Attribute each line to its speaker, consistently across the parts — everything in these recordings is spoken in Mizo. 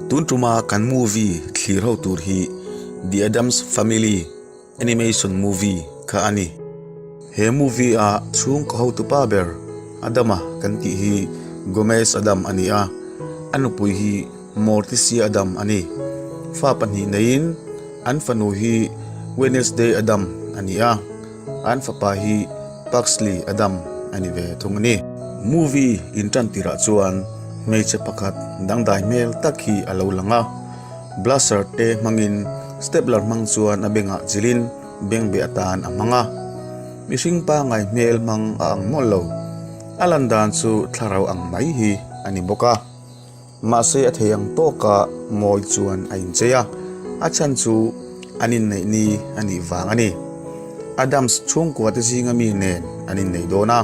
Speaker 1: Tun tuma kan movie thlir ho tur hi The Addams Family animation movie kha a ni. He movie a chhungkaw hotupa ber Adama kan tih hi Gomez Adam a ni a, a nupui hi Morticia Adam a ni. Fa pahnih neiin an fanu hi Wednesday Adam a ni a, an fapa hi Pugsley Adam a ni ve thung a ni. Movie intan tirah chuan hmeichhe pakhat dangdai hmel tak hi a lo lang a, blusher te hmangin stapler hmang chuan a bengah chilhin bengbeh atan a hmang a. Mihring pangai hmel hmang a ang mawlh lo. A lan dan chu thlarau ang mai hi a ni bawk a. Mahse a thei ang tawka mawi chuan a inchei a, a chhan chu an inneih ni a nih vang a ni. Adams chhungkua te zinga mi nen an inneih dawn a,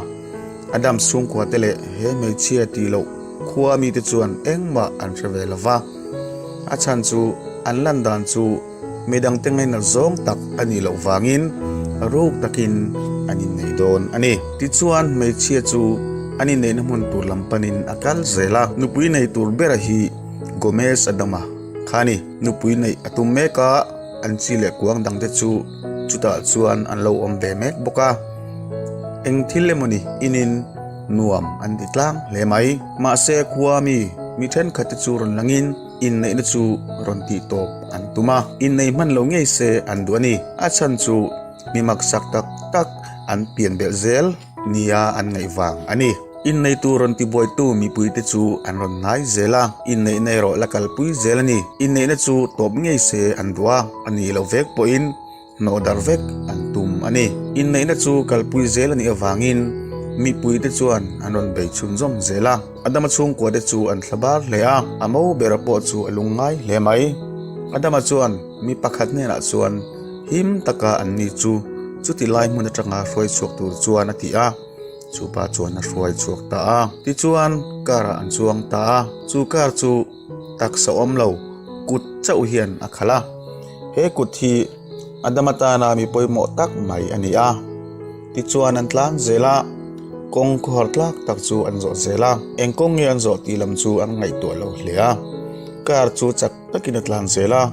Speaker 1: Adams chhungkua te leh he hmeichhia tih loh khua mite chuan engmah an hre ve lo va, a chhan chu an lan dan chu Midangte ngainat zawng tak a nih loh vangin ruk takin an innei dawn a ni. Tichuan, hmeichhia chu an inneihna hmun tur lam panin a kal zel a. Nupui nei tur bera hi Gomez Adama kha a ni. Nupui neih a tum mek a, an chi leh kuang dangte chu chutah chuan an lo awm ve mek bawk a. Eng thil emawni inin nuam an ti tlang hle mai. Mahse, khua mi mi thenkhatte chu rawn langin, Inneihna chu rawn tih tawp an tum a, innei hman lo ngei se an duh a ni. A chhan chu mi maksak tak tak an pian belh zel nia an ngaih vang a ni. Inneitu rawn tibuaitu mipuite chu an rawn hnai zel a, inneihna erawh la kalpui zel a ni. Inneihna chu tawp ngei se an duh a, a nih loh vek pawhin Hnawh darh vek an tum a ni. Inneihna chu kalpui zel a nih avangin mipuite chuan an rawn bei chhunzawm zel a. Adama chhungkuate chu an thla bar hle a, a mo bera pawh chu a lungngai hle mai. Adama chuan mi pakhat hnenah chuan him taka anni chu chuti lai hmun atanga hruai chhuak tur chuan a ti a, chu pa chuan a hruai chhuak ta a. Tichuan car ah an chuang ta a, chu car chu Taksa awm lo, kut chauh hian a khalh a. He kut hi Adama tana mi pawimawh tak mai a ni a. Tichuan an tlan zel a, kawng khawhar tlak tak chu an zawh zel a. Eng kawng nge an zawh tih lam chu an ngaihtuah lo hle a. Car chu chak takin a tlan zel a,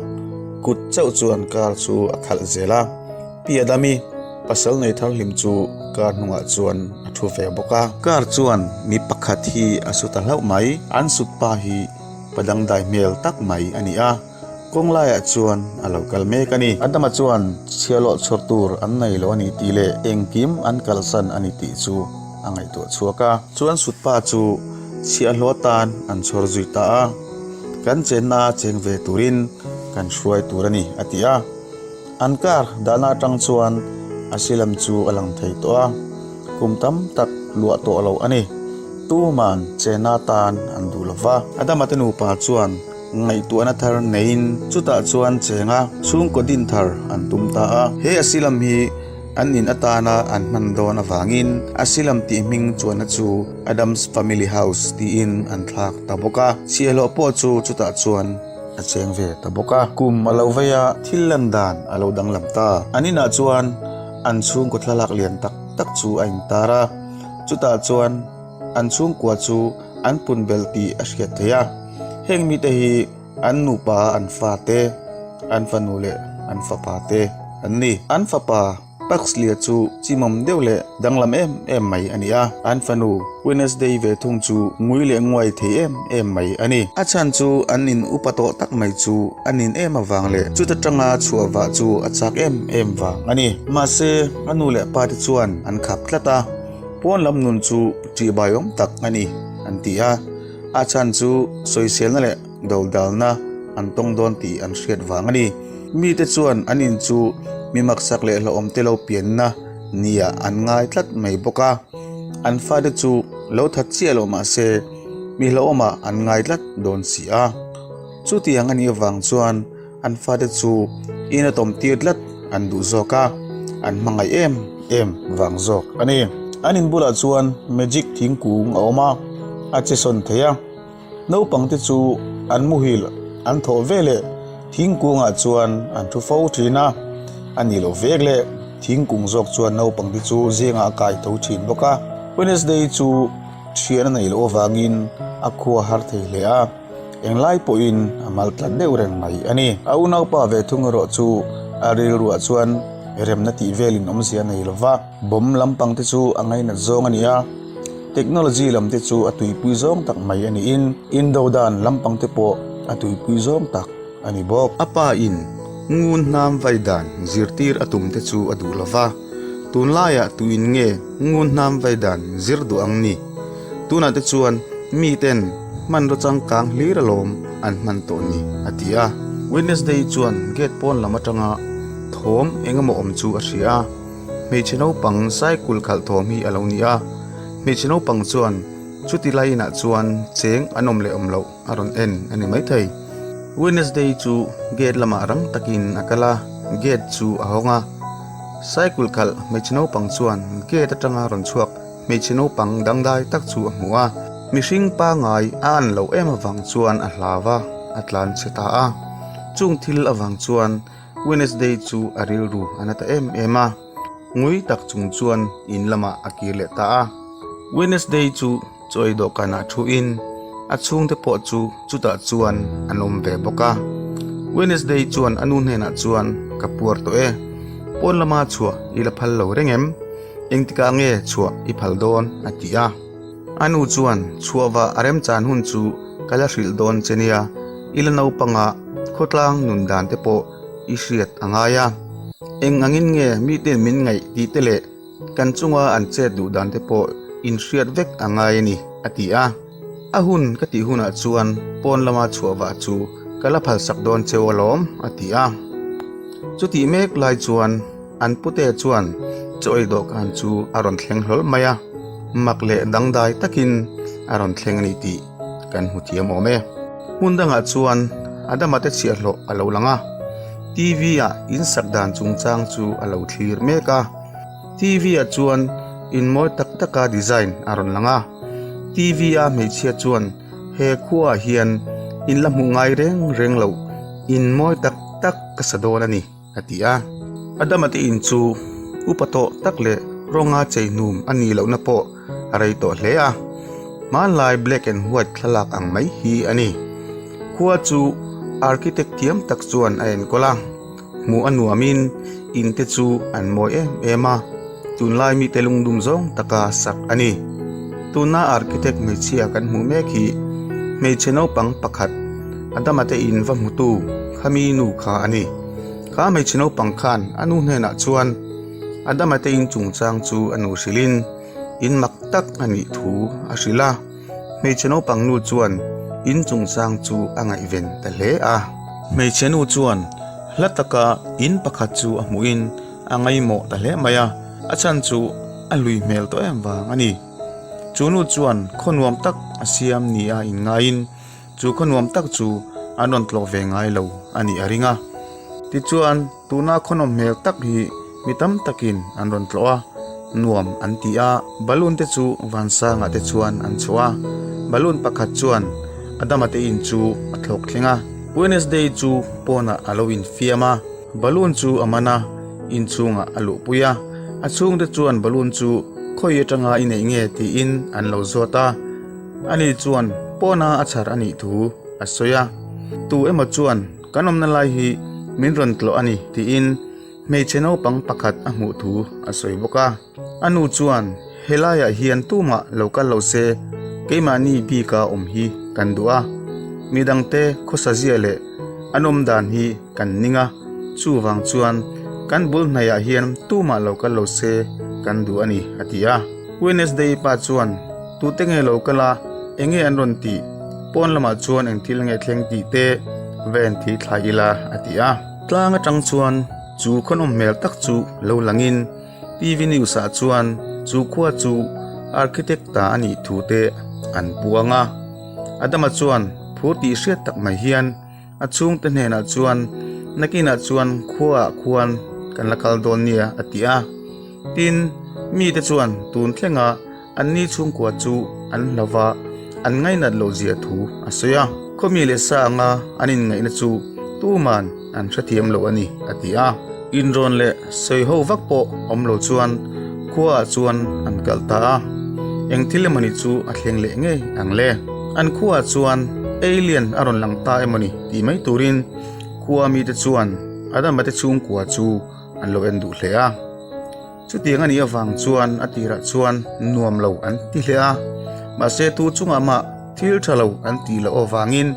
Speaker 1: kut chauh chuan car chu a khalh zel a. Pi Adami pasal nei thar hlim chu car hnungah chuan a thu ve bawk a. Car chuan mi pakhat hi a su ta hlauh mai. An sut pa hi pa dangdai hmel tak mai a ni a, kawng laiah chuan a lo kal mek a ni. Adama chuan chhiahlawh chhawr tur an nei lo a ni tih leh engkim an kalsan a ni tih chu a ngaihtuah chhuak a. Chuan sut pa chu chhiahhlawh atan an chhawr zui ta a, Kan chenna cheng ve turin kan hruai tur a ni, a ti a. An kar dahna atang chuan a silam chu a lang thei tawh a, kum tam tak luah tawh lo a ni. Tuman chena tan an duh lo va. Adama te nupa chuan ngaihtuahna thar neiin chutah chuan chenga chhungkaw din thar an tum ta a. He a silam hi an in atana an hman dawn avangin a silam tih hming chuanna chu Adam's Family House tiin an thlak ta bawk a. Chhiahhlawh pawh chu chutah chuan A cheng ve ta bawk a. Kum a lo vei a, thil lan dan a lo danglam ta. An inah chuan an chhungkaw thlalak lian tak tak chu a intar a, chutah chuan an chhungkua chu an pun belh tih a hriat theih a. Heng mite hi an nupa an fate, an fanu leh an fapa te an ni. An fapa. Pugsley-a chu chimawm deuh leh danglam em em mai a ni a, an fanu Wednesday ve thung chu ngui leh nguai thei em em mai a ni. A chhan chu an in upa tawh tak mai chu a nin em avang leh chuta tanga chhuah vah chu a chak em em vang a ni. Mahse, a nu leh pa te chuan an khap tlat a, pawn lam nun chu ṭihbaiawm tak a ni an ti a, a chhan chu sawiselna leh dodalna an tawng dawn tih an hriat vang a ni. Mite chuan an in chu mi maksak leh hlauhawm te lo pianna niah an ngai tlat mai bawk a, an fate chu lo that chiah loh mah se mi hlauhawmah an ngai tlat dawn si a. Chutiang a nih avang chuan an fate chu in a tawm tir tlat an duh zawk a, an hmangaih em em vang zawk a ni. An in bulah chuan magic thingkung a awm a, a che sawn thei a. Naupangte chu an muhil an thawh veleh thingkungah chuan an thu fo thin a, a nih loh vek leh thingkung zawk chuan naupangte chu zingah a kai tho thin bawk a. Wednesday chu thian a neih loh avangin a khua har thei hle a, Englai pawhin a mal tlat deuh reng mai a ni. A unaupa ve thung erawh chu a rilruah chuan remna tih velin awmzia a nei lo va, bomb lampang te chu a ngainat zawng a ni a, technology lam te chu a tuipui zawng tak mai a niin indo dan lampang te pawh a tuipui zawng tak a ni bawk. A pa in ngun hnam vai dan zirtir a tum te chu a duh lo va, tunlaiah tuin nge ngun hnam vai dan zir duh ang ni? Tunah te chuan mi ten hmanraw changkang hlir alawm an hman tawh ni, a ti a. Wednesday chuan gate pawn lam atanga thawm eng emaw awm chu a hria a, hmeichhe naupang cycle khalh thawm hi a lo ni a. Hmeichhe naupang chuan chuti lai inah chuan cheng an awm leh awm loh a rawn en a ni maithei. Wednesday chu gate lamah rang takin a kal a, gate chu a hawng a. Cycle khalh hmeichhe naupang chuan gate atanga rawn chhuak Hmeichhe naupang dangdai tak chu a hmu a, mihring pangngai a an loh em avang chuan a hlau a, a tlan chhe ta a. Chung thil avang chuan Wednesday chu a rilru a na ta em em a, ngui tak chung chuan in lamah a kir leh ta a. Wednesday chu chawi dawhkanah thuin a chhungte pawh chu chutah chuan an awm ve bawk a. Wednesday chuan a nu hnenah chuan, Ka puar tawh e, pawn lama chhuah i la phal lo reng em? Engtikah nge chhuah i phal dawn? a ti a. A nu chuan, Chhuahva a remchan hun chu ka la hrilh dawn che nia, i la naupanga khawtlang nun dan te pawh i hriat a ngai a. Eng angin nge miten min ngaih tih te leh kan chunga an chet duh dan te pawh in hriat vek a ngai a ni, a ti a. A hun ka tih hunah chuan pawn lama chhuahva chu ka la phalsak dawn cheu alawm, a ti a. Chutih mek lai chuan An pute chuan chaw ei dawhkan chu a rawn thleng hlawl mai a, mak leh dangdai takin a rawn thleng a ni tih kan hmu thiam awm e. Hmun dangah chuan Adama te chhiahhlawh a lo lang a, TV ah in sak dan chungchang chu a lo thlir mek a. TV ah chuan in mawi tak taka design a rawn lang a, TV a hmeichhia chuan he khuaah hian in la hmuh ngai reng reng loh in mawi tak tak ka sa dawn a ni. a ti a. Adama te in chu upa tawh tak leh rawnga chei hnum a nih lohna pawh a rei tawh hle a, hmanlai black and white thlalak ang mai hi a ni. Khua chu architect thiam tak chuan a enkawl a, hmuh a nuamin in te chu an mawi em em a, tunlai mite lungdum zawng taka sak a ni. Tuna architect hmeichhia kan hmuh mek hi hmeichhe naupang pakhat Adama te in va hmutu khami nu kha a ni. Kha hmeichhe naupang khan a nu hnenah chuan Adama te in chungchang chu a nu hrilhin in mak tak a nih thu a hrilh a. Hmeichhe naupang nu chuan in chungchang chu a ngaihven ta hle a. Hmeichhe nu chuan hla taka in pakhat chu a hmuhin a ngaihmawh ta hle mai a, a chhan chu a hlui hmel tawh em vang a ni. Chu nu chuan khaw nuam tak a siam nia inngaiin Chu khaw nuam tak chu an rawn tlawh ve ngai lo a nih a ring a. Tichuan, tuna khaw nawm hmel tak hi mi tam takin an rawn tlawh a, nuam an ti a. Balloon te chu vansangah te chuan an chhuah a, balloon pakhat chuan Adama te in chu a thlawk thleng a. Wednesday chu pawnah a lo infiam a, balloon chu a man a, inchhungah a luhpui a. A chhungte chuan balloon chu khawi atanga i neih nge tiin an lo zawt a. Ani chuan pawna a chhar a nih thu a sawi a, Tu emaw chuan kan awmna lai hi min rawn tlawh a ni tiin hmeichhe naupang pakhat a hmuh thu a sawi bawk a. A nu chuan helaiah hian tumah lo kal lo se keimahni bika awm hi kan duh a, midangte khawsazia leh an awm dan hi kan ning a, chuvang chuan kan bul hnaihah hian tumah lo kal lo se kan duh a ni a ti a. Wednesday pa chuan Tute nge lo kal a, enge an rawn tih? Pawn lamah chuan eng thil nge thleng tih te va en thih thlai ila a ti a. Tlang atang chuan chu khawnawm hmel tak chu lo langin TV news ah chuan chu khua chu architect ta a nih thu te an puang a. Adama chuan phur tih hriat tak mai hian a chhungte hnenah chuan nakinah chuan khuaah khuan kan la kal dawn nia a ti a. Tin, mite chuan tun thlenga Anni chhungkua chu an hlo va, an ngainat loh zia thu a sawi a. Khawmi leh sa anga an inngaihna chu tuman an hrethiam lo a ni, a ti a. Inrawn leh sawi ho vak pawh awm lo chuan khuaah chuan an kal ta a. Eng thil emawni chu a thleng leh ngei ang le. An khuaah chuan Alien a rawn lang ta emawni tih mai turin khua mite chuan Adama te chhungkua chu an lo en duh hle a. Chutiang a nih avang chuan a tirah chuan nuam lo an ti hle a, mahse tu chungah mah thil tha lo an tih loh avangin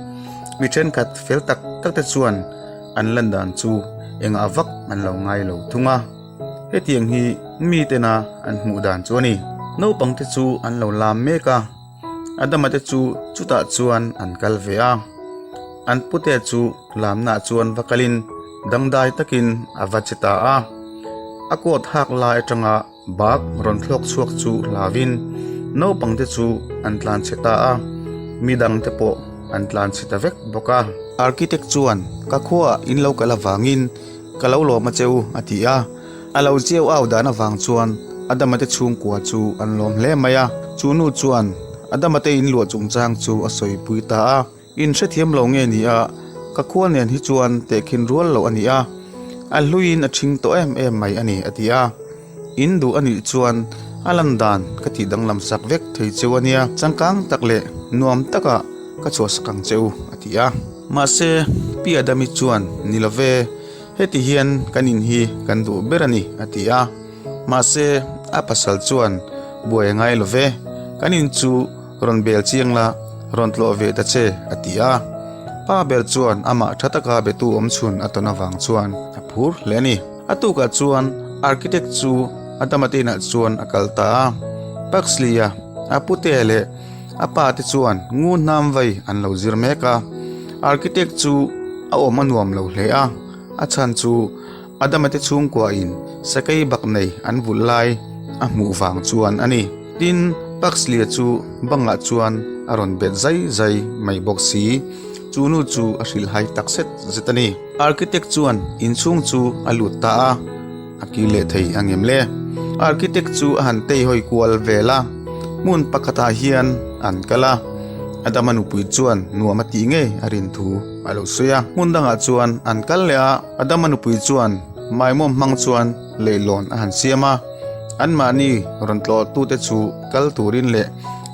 Speaker 1: mi thenkhat fel tak tak te chuan an lan dan chu engah vak an lo ngai lo thung a. Hetiang hi mi tena an hmuh dan chu a ni. Naupang te chu an lo lam mek a, Adama te chu chutah chuan an kal ve a. An pute chu lamnaah chuan va kalin dangdai takin a va che ta a. A coat hak lai atanga bag rawn thlawk chhuak chu hlauvin naupang te chu an tlan chhe ta a, midang te pawh an tlan chhe ta vek bawk a. Architect chuan ka khuaah in lo kal avangin Ka lo lawm a che u, a ti a. A lo chiau au dan avang chuan Adama te chhungkua chu an lawm hle mai a. Chu nu chuan Adama te in luah chungchang chu a sawipui ta a. In hrethiam lo nge ni a, ka khua nen hi chuan tehkhin rual loh a ni a. A hluiin a ṭhing tawh em em mai a ni, a ti a. In duh a nih chuan a lan dan ka tih danglam sak vek thei cheu a nia, changkang tak leh nuam takah ka chhuahsak ang che u, a ti a. Mahse, Pi Adami chuan, Ni lo ve, heti hian kan in hi kan duh ber a ni, a ti a. Mahse, a pasal chuan, Buai a ngai lo ve, kan in chu rawn bel chiang la, rawn tlawh ve ta che, a ti a. Pa ber chuan amah tha taka betu awmchhun a tawn avang chuan a phur hle a ni. A tukah chuan architect chu a damate inah chuan a kal ta a, Pugsley-a a pute leh a pa te chuan ngu hnam vai an lo zir mek a. Architect chu a awm a nuam lo hle a, a chhan chu a damate chhungkuain sakei bak nei an vulh lai a hmuh vang chuan a ni. Tin, Pugsley-a chu bangah chuan a rawn bet zai zai mai bawk si. Chu nu chu a hrilhhai tak zet zet a ni. Architect chuan inchhung chu a lut ta a, a kir leh thei a ngem le. Architect chu a han tei hawi kual vel a, hmun pakhatah hian an kal a, Adama nupui chuan nuam a tih ngei a rin thu a lo sawi a. Hmun dangah chuan an kal leh a, Adama nupui chuan maimawm hmang chuan leihlawn a han siam a, anmahni rawn tlawhtute chu kal turin leh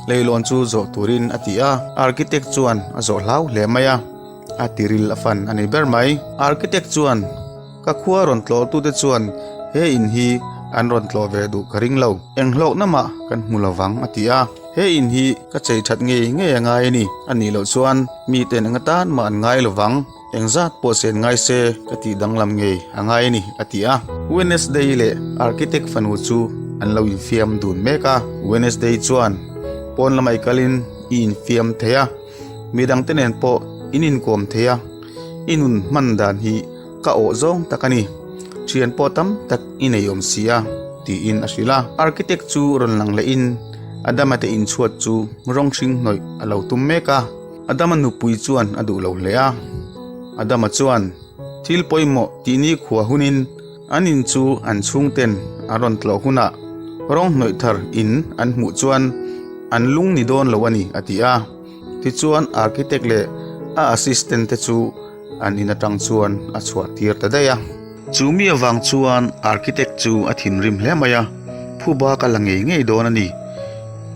Speaker 1: leihlawn chu zawh turin a ti a. Architect chuan a zawh hlau hle mai a. A tiril a fan a ni ber mai. Architect chuan, Ka khua rawn tlawhtute chuan he in hi an rawn tlawh ve duh ka ring lo. Eng hlawkna mah kan hmu lo vang, a ti a. He in hi ka chei that ngei ngei a ngai a ni. A nih loh chuan miten eng atan mah an ngai lo vang. Eng zat pawh sen ngai se ka tih danglam ngei a ngai a ni, a ti a. Wednesday leh Architect fanu chu an lo infiam dun mek a. Wednesday chuan pawn lamah i kalin i infiam thei a. Mi dangte nen pawh in inkawm thei a, i nun hman dan hi ka awh zawng tak a ni. Thian pawh tam tak i nei awm si a, tiin a hrilh a. Architect chu rawn lang lehin Adama te inchhuat chu rawng hring hnawih a lo tum mek a. Adama nupui chuan a duh lo hle a. Adama chuan thil pawimawh tih nikhua hunin an in chu an chhungten an rawn tlawh hunah rawng hnawih thar in an hmuh chuan an lung ni dawn lo a ni, a ti a. Tichuan architect leh a assistant te chu an in atang chuan a chhuah tir ta daih a. Chu mi avang chuan architect chu a thinrim hle mai a, Phuba ka la ngei ngei dawn a ni.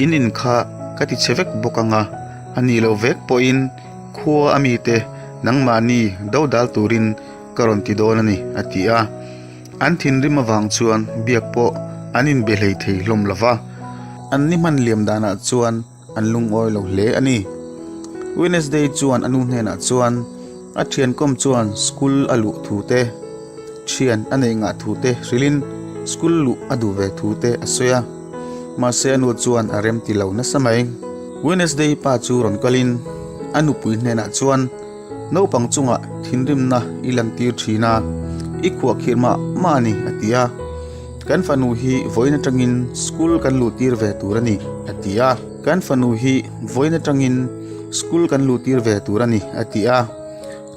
Speaker 1: In in kha ka ti chhe vek bawk ang a, a nih loh vek pawhin khua a mite nangmahni dodal turin ka rawn ti dawn a ni, a ti a. An thinrim avang chuan biak pawh an inbe hlei thei hlawm lo va. An ni hman liam danah chuan an lungawi lo hle a ni. Wednesday chuan a nu hnenah chuan a thiankawm chuan school a luh thu te, thian a neih ngah thu te hrilhin school luh a duh ve thu te a sawi a. Mahse a nu chuan a rem ti lo nasa mai. Wednesday pa chu rawn kalin a nupui hnenah chuan Naupang chungah thinrimna i lantir thin a, i khuahkhirh mah mah a ni, a ti a. Kan fanu hi vawiin atangin school kan luhtir ve tur a ni, a ti a. Kan fanu hi vawiin atangin school kan luhtir ve tur a ni, a ti a.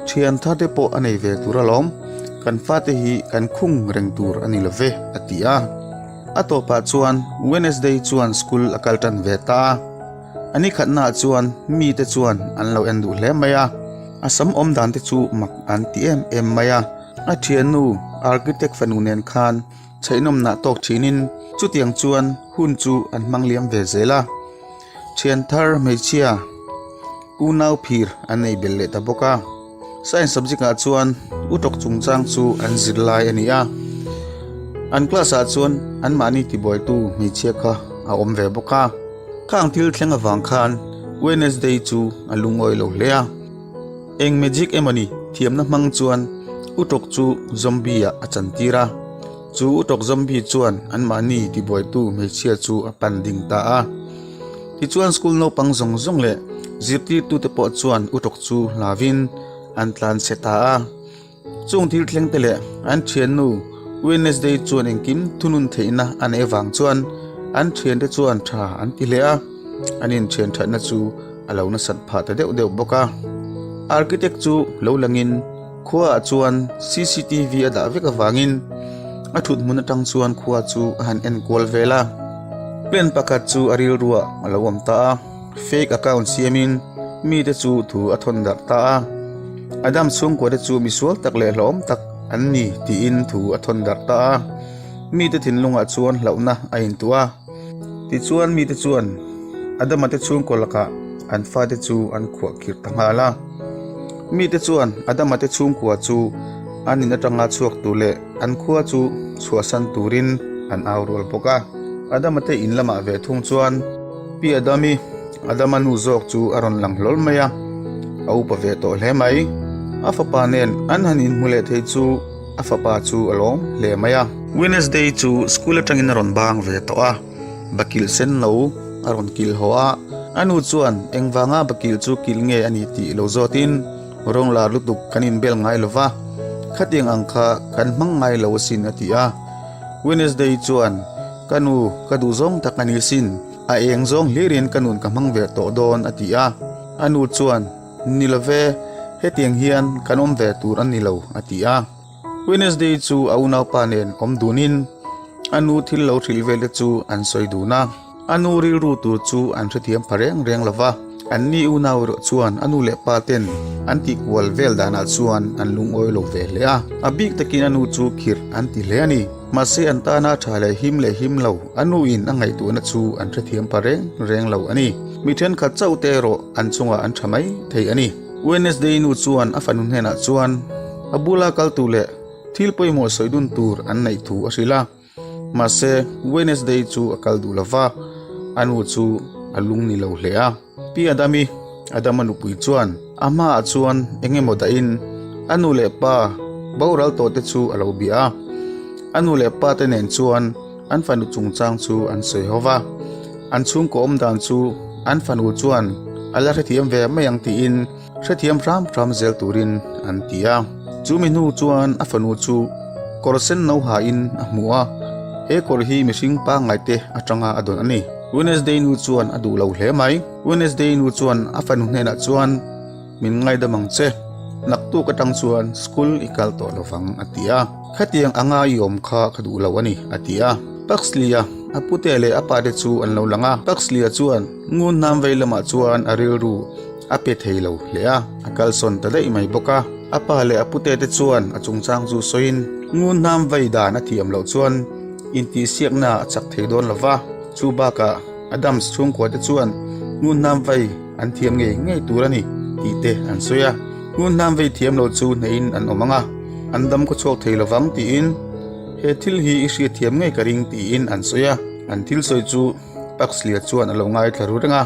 Speaker 1: Thian thar te pawh a nei ve tur alawm, kan fate hi kan khung reng tur a ni lo ve, a ti a. A tawpah chuan Wednesday chuan school a kal tan ve ta a. A ni khatnaah chuan mite chuan an lo en duh hle mai a, a sam awm dan te chu mak an ti em em mai a. A thiannu architect fanu nen khan chheihnawmnah tawk thinin chutiang chuan hun chu an hmang liam ve zel a. Thian thar hmeichhia. Unau phir an nei belh leh ta bawk a. Science subject ah chuan utawk chungchang chu an zir lai a ni a. An class ah chuan anmahni tibuaitu hmeichhia kha a awm ve bawk a. Khang thil thleng avang khan Wednesday chu a lungawi lo hle a. Eng magic emawni thiamna hmang chuan utawk chu zombie ah a chantir a. Chu utawk zombie chuan anmahni tibuaitu hmeichhia chu a pan ding ta a. Tichuan school naupang zawng zawng leh zirtirtute pawh chuan utawk chu hlauin an tlan chhe ta a. Chung thil thleng te leh an thiannu Wednesday chuan engkim thunun theihna a neih avang chuan an thiante chuan tha an ti hle a, an inthian thatna chu a lo nasat phah ta deuh deuh bawk a. Architect chu lo langin khuaah chuan cctv a dah vek avangin a thut hmun atang chuan khua chu a han en kual vel a. Plan pakhat chu a rilruah a lo awm ta a, fake account siamin mite chu thu a thawn darh ta a. Adam chhungkua te chu misual tak leh hlauhawm tak an ni tiin thu a thawn darh ta a. Mite thinlungah chuan hlauhna a intuah a. Tichuan mite chuan Adama te chhungkaw lakah an fate chu an khuah khirh ta nghal a. Mite chuan Adama te chhungkua chu an in atanga chhuak tur leh an khua chu chhuahsan turin an au rual bawk a. Adama te in lamah ve thung chuan Pi Adami, Adama nu zawk chu a rawn lang hlawl mai a, a upa ve tawh hle mai. A fapa nen an han inhmu leh thei chu a fapa chu a lawm hle mai a. Wednesday chu school atangin a rawn bang ve tawh a, bakilh sen lo a rawn kilh haw a, a nu chuan engvanga bakilh chu kilh nge a ni tih lo zawtin rawng lar lutuk kan inbel ngai lo va, khatiang ang kha kan hmang ngai lo asin a ti a. Wednesday chuan ka nu ka duh zawng tak a ni sin, a eng zawng hlirin ka nun ka hmang ve tawh dawn a ti a, a nu chuan Ni lo ve, hetiang hian kan awm ve tur a ni lo, a ti a. Wednesday chu a unaupa nen awm dunin a nu thil lo hrilh vel te chu an sawi dun a. A nu rilru tur chu an hrethiam pha reng reng lo va, anni unau erawh chuan a nu leh pa ten an tih kual vel danah chuan an lungawi lo ve hle a. A bik takin a nu chu khirh an ti hle a ni. Mahse an tana tha leh him leh him lo a nuin a ngaihtuahna chu an hrethiam pha reng reng lo a ni. Mi thenkhat chauh te erawh an chungah an tha mai thei a ni. Wednesday nu chuan a fanu hnenah chuan a bula kal tur leh thil pawimawh sawi dun tur an neih thu a hrilh a. Mahse Wednesday chu a kal duh lova, a nu chu a lung ni lo hle a. Pi Adami, Adama nupui chuan a hmaah chuan eng emaw dahin a nu leh pa boral tawh te chu a lo bia a. A nu leh pa te nen chuan an fanu chungchang chu an sawi ho va. An chhungkaw awm dan chu an fanu chuan a la hrethiam ve mai ang tiin hrethiam hram hram zel turin an ti a. Chu mi hnu chuan a fanu chu kawr sen no hain a hmu a, he kawr hi mihring pangngai te atanga a dawn a ni. Wednesday nu chuan a duh lo hle mai. Wednesday nu chuan a fanu hnenah chuan Min ngaidam ang che, naktuk atang chuan school i kal tawh lovang a ti a. Khatiang anga i awm kha ka duh lo a ni a ti a. Pugsley-a a pute leh a pate chu an lo lang a. Pugsley-a chuan ngun hnam vei lamah chuan a rilru a pe thei lo hle a, a kalsawn ta daih mai bawk a. A pa leh a pute te chuan a chungchang chu sawiin ngun hnam vei dan a thiam loh chuan intihsiakna a chak thei dawn lo va, chu bakah Adams chhungkua te chuan ngun hnam vei an thiam ngei ngei tur a ni tih te an sawi a. Ngun hnam vei thiam lo chu hneihin an awm ang a, an dam khaw chhuak thei lovang tiin he thil hi i hriatthiam ngei ka ring tiin an sawi a. An thil sawi chu Pugsley-a chuan a lo ngaithla ru reng a,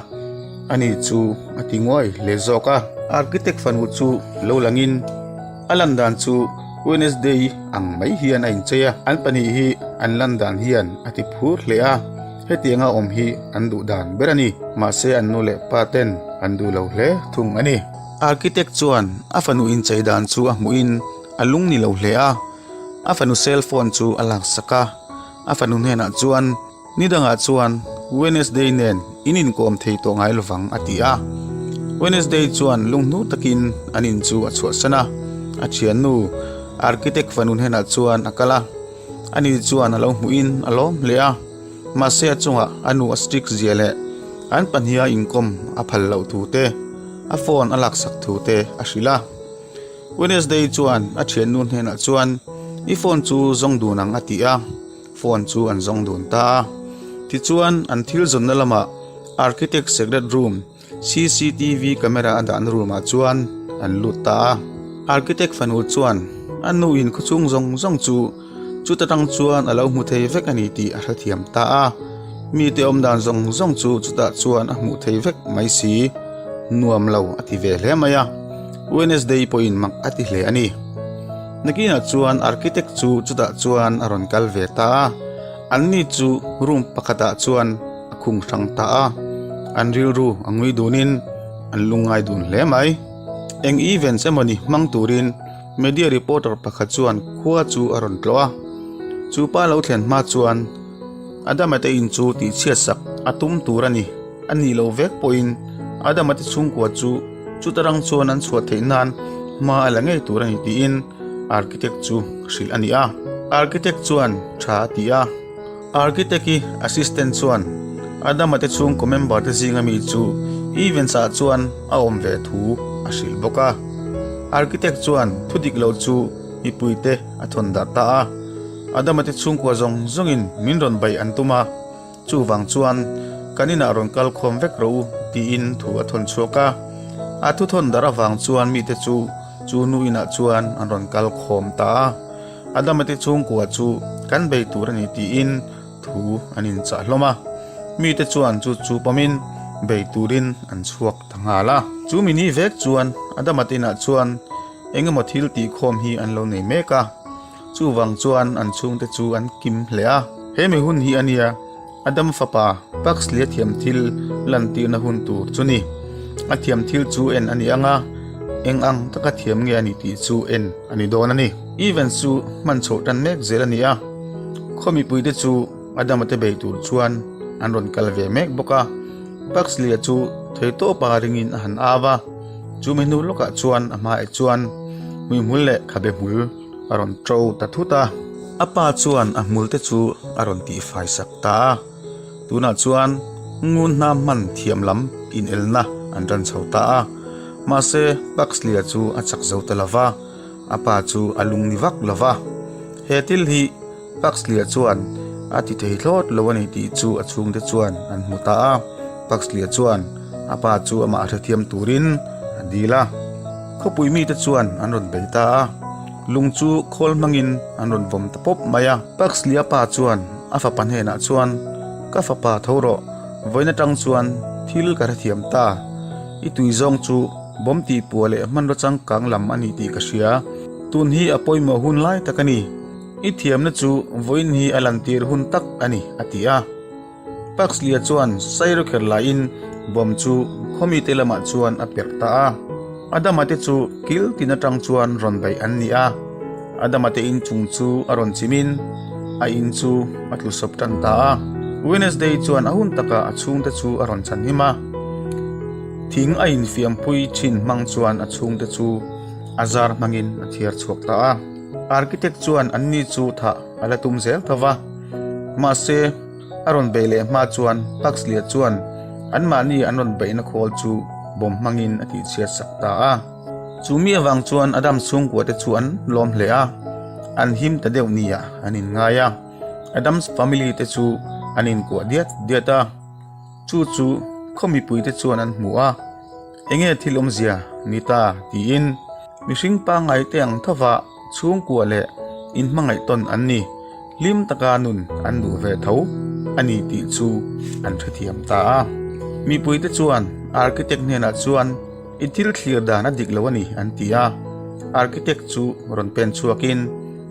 Speaker 1: ani chu a ti nguai hle zawk a. Architect fanu chu lo langin a lan dan chu Wednesday ang mai hian a inchei a, an pahnih hi an lan dan hian a ti phur hle a, hetianga awm hi an duh dan ber a ni. Mahse an nu leh pa ten an duh lo hle thung a ni. Architect chuan a fanu inchei dan chu a hmuhin a lung ni lo hle a, a fanu cell phone chu a laksak a, a fanu hnenah chuan, Ni dangah chuan Wednesday nen in inkawm thei tawh ngai lovang a ti a. Wednesday chuan lunghnur takin an in chu a chhuahsan a, a thiannu architect fanu hnenah chuan a kal a. Ani chuan a lo hmuhin a lawm hle a, mahse a chungah a nu a strict zia leh an pahniha inkawm a phal loh thu te, a phone a laksak thu te a hrilh a. Wednesday chuan a thiannu hnenah chuan i phone chu zawng dun ang a ti a. Phone chu an zawng dun ta a. Tichuan, an thil zawnna lamah Architect Secret Room, cctv camera a dahna room ah chuan an lut ta a. Architect fanu chuan a nu in khawchhung zawng zawng chu chuta tang chuan a lo hmu thei vek a ni tih a hrethiam ta a. Mite awm dan zawng zawng chu chutah chuan a hmuh thei vek mai si. Nuam lo a ti ve hle mai a. Wednesday pawhin mak a ti hle a ni. Nakinah chuan architect chu chutah chuan a rawn kal ve ta a. Anni chu room pakhatah chuan a khung hrang ta a. An rilru a ngui dunin an lungngai dun hle mai. Eng events emawni hmang turin media reporter pakhat chuan khua chu a rawn tlawh a. Chu pa lo thlen hma chuan Adama te in chu tihchhiat sak a tum tur a ni. A nih loh vek pawhin Adama te chhungkua chu chuta rang chuan an chhuah theih nan hma a la ngei tur a ni tiin architect chu hrilh a ni a. Architect chuan tha a ti a. Architect-i assistant chuan Adama te chhungkaw member te zinga mi chu events ah chuan a awm ve thu a hrilh bawk a. Architect chuan thu dik lo chu mipuite a thawn darh ta a. Adama te chhungkua zawng zawngin min rawn baih an tum a, chuvang chuan kan inah rawn kal khawm vek rawh u tiin thu a thawn chhuak a. A thu thawn darh avang chuan mite chu chu nu inah chuan an rawn kal khawm ta a. Adama te chhungkua chu kan bei tur a ni tiin thu an inchah hlawm a. Mite chuan chu chu pawmin bei turin an chhuak ta nghal a. Chu mi ni vek chuan Adama te inah chuan eng emaw thil tihkhawm hi an lo nei mek a. Chuvang chuan an chhungte chu an kim hle a. He mi hun hi a nia, Adam fapa Pugsley a thiam thil lantirna hun tur chu ni. A thiam thil chu en a ni ang a, eng ang taka thiam nge a ni tih chu en a ni dawn a ni. Evans chu hman chhoh tan mek zel a ni a, khaw mipuite chu Adama te bei tur chuan an rawn kal ve mek bawk a. Pugsley-a chu theitawpa ringin a han au a, chu mi hnu lawkah chuan a hmaah chuan hmuihmul leh khabe hmul a rawn ṭo ta thut a. A pa chuan a hmul te chu a rawn tihfai sak ta a. Tunah chuan ngun hna hman thiam lam inelna an ṭan chho ta a. Mahse, Pugsley-a chu a chak zo ta lo va, a pa chu a lung ni vak lo va. He thil hi Pugsley-a chuan a ti thei thlawt lo a ni tih chu a chhungte chuan an hmu ta a. Pugsley-a chuan a pa chu amah hrethiam turin a dil a. Khawpui mite chuan an rawn bei ta a, lung chu khawl hmangin an rawn vawm ta pawp mai a. Pugsley-a pa chuan a fapa hnenah chuan, Ka fapa tho rawh, vawiin atang chuan thil ka hrethiam ta. I tui zawng chu bawm tih puah leh hmanraw changkang lam a ni tih ka hria. Tun hi a pawimawh hun lai tak a ni. I thiamna chu vawiin hi a lantir hun tak a ni, a ti a. Pugsley-a chuan Sairukher laiin bomb chu khawmite lamah chuan a perh ta a. Adama te chu kil tin atang chuan rawn beih an ni a. Adama te inchung chu a rawn chimin a in chu a tlu sawp tan ta a. Wednesday chuan a hun takah a chhungte chu a rawn chhanhim a. Thing a infiampui thin hmang chuan a chhungte chu a zar hmangin a thiar chhuak ta a. Architect chuan anni chu thah a la tum zel tho va. Mahse, a rawn beih leh hma chuan Pugsley-a chuan anmahni an rawn beihna khawl chu bawm hmangin a tihchhiat sak ta a. Chu mi avang chuan Adam chhungkua te chu an lawm hle a, an him ta deuh nia an inngai a. Adam's family te chu an inkuah diat diat a, chu chu khaw mipuite chuan an hmu a. Enge thil awmzia ni ta tiin mihring pangngai te ang thova chhungkua leh inhmangaih tawn an ni, hlim taka nun an duh ve tho a ni tih chu an hrethiam ta a. Mipuite chuan architect hnenah chuan i thil thlir dan a dik lo a ni an ti a. Architect chu rawn pen chhuakin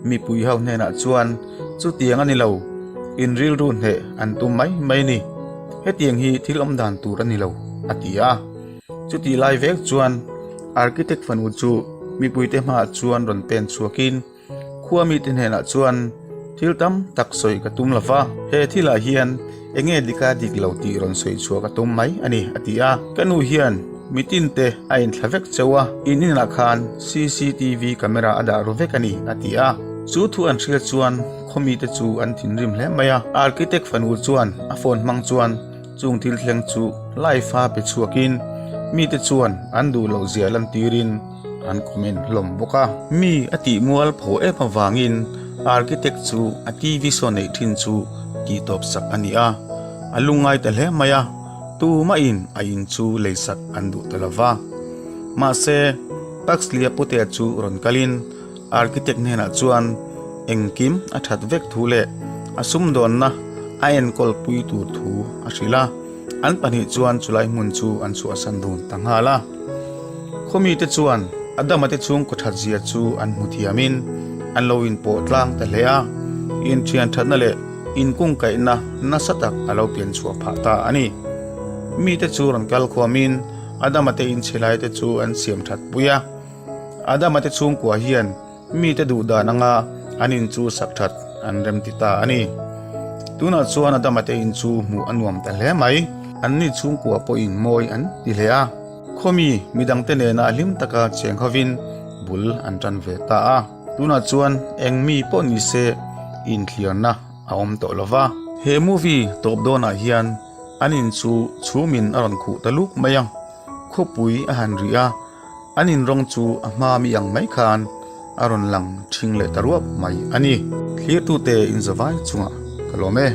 Speaker 1: mipui ho hnenah chuan chutiang a ni lo, in rilru hneh an tum mai mai a ni. Hetiang hi thil awm dan tur a ni lo, a ti a. Chutih lai vek chuan architect fanu chu mipuite hmaah chuan rawn pen chhuakin khua mite hnenah chuan thil tam tak sawi ka tum lo va, he thilah hian eng nge dika dik lo tih rawn sawi chhuah ka tum mai a ni, a ti a. Ka nu hian mitinte a inthla vek cheu a, in inah khan cctv camera a dah ru vek a ni, a ti a. Chu thu an hriat chuan Khaw mite chu an thinrim hle mai a, Architect fanu chuan a phone hmang chuan chung thil thleng chu live a pe chhuakin mite chuan an duh loh zia lantirin an comment hlawm bawk a. Mi a tih mual pho em avangin Architect chu a TV show neih thin chu tih tawp sak a ni a, a lungngai ta hle mai a. Tumahin a in chu leisak an duh ta lo va. Mahse, Pugsley-a putea chu rawn kalin architect hnenah chuan engkim a that vek thu leh a sumdawnna a enkawl pui tur thu a hrilh a. An pahnih chuan chulai hmun chu an chhuahsan dun ta nghal a. Khawmite chuan Adama te chhungkaw that zia chu an hmu thiamin an lo inpawh tlang ta hle a, inthian thatna leh inkungkaihna nasa tak a lo pian chhuah phah ta a ni. Mite chu rawn kal khuamin Adama te inchhe lai te chu an siam that pui a. Adama te chhungkua hian mite duh dan anga an in chu sak that an rem ti ta a ni. Tunah chuan Adama te in chu hmuh a nuam ta hle mai. Anni chhungkua pawhin mawi an ti hle a. Khawmi midangte nena hlim taka cheng hovin bul an tan ve ta a. Tunah chuan eng mi pawh ni se inthliarna a awm tawh lo va. He movie tawp dawnah hian an in chu chhumin a rawn khuh ta luk mai a, khawpui a han rih a, an in rawng chu a hma mi ang mai khan a rawn lang ṭhing leh ta ruap mai a ni. Thlirtute inzawvai chungah ka lawm e.